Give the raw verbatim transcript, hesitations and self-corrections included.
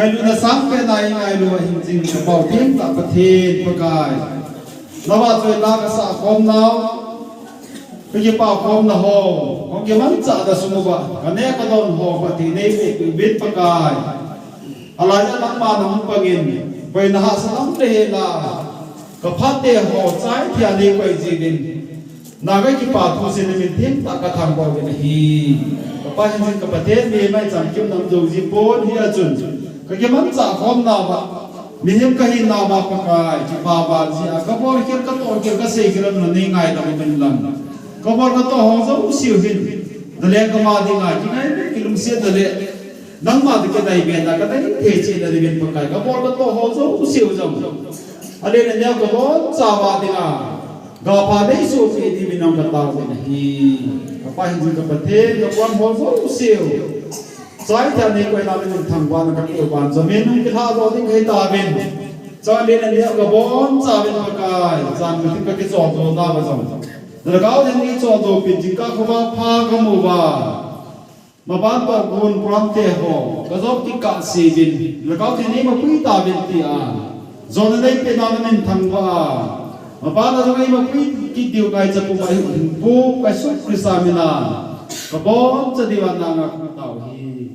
Ngailutna sangpen a eingailu ahin jing ka Pathen, ka Pathen Pakai. Nava choi la kasah khom nau, ka kipah khomna ho, hung kimanchah na sung uva ka neh ka don ho, Pathen neiboh peh uvin Pakai. Alai a nangma nahung pangin, boina hahsa lam le hela, ka phat te ho chai thei a neikoi jiuvin. Nang a kipa thusim in thim tah ka thangvah uvin ahi. Ka Pa hinjin ka Pathen, mi mai chamkim nam jou ji pon hia chun, ka kimanchah khomna uva, mihem ka hinau va Pakai, kipa val jia, ka bol khel ka toh khel ka sei khel a nei ngaidam uvin lang. Ka bol ka toh ho jouse u hin, naleng kama dinga, kingai kilungsetna le nangma dinga ka dei bena, ka dei thei cheh na dingin Pakai, ka bol ka toh ho jouse u jong, alen aneo ka bonchauva dinga, ga pha nei soh peh diuvin nang ka tao uvin ahi. Ka Pa hinjin ka Pathen, ka pon ho jouse u chai thei a neikoi nau le min thangvahna ka pe uva, jomin hung kilhah doh ding kahi tauvin. Chule alen aneo ka bonchauvin Pakai, jan ka thim ka kichol doh nauva jong, na Lhagao Theng in eichol doh peh jing, ka khovah pha ka mu uva. Maban toh gun pram te ho, ka jop kikah se uvin, Lhagao Theng in eima pui tauvin tia, jona neipeh nau le min thangvah a, maban a jong eima pui kit diu ngaicha puma eihung Pu ka Jesu Christa mina ka boncha diuva nanga ka tao hi.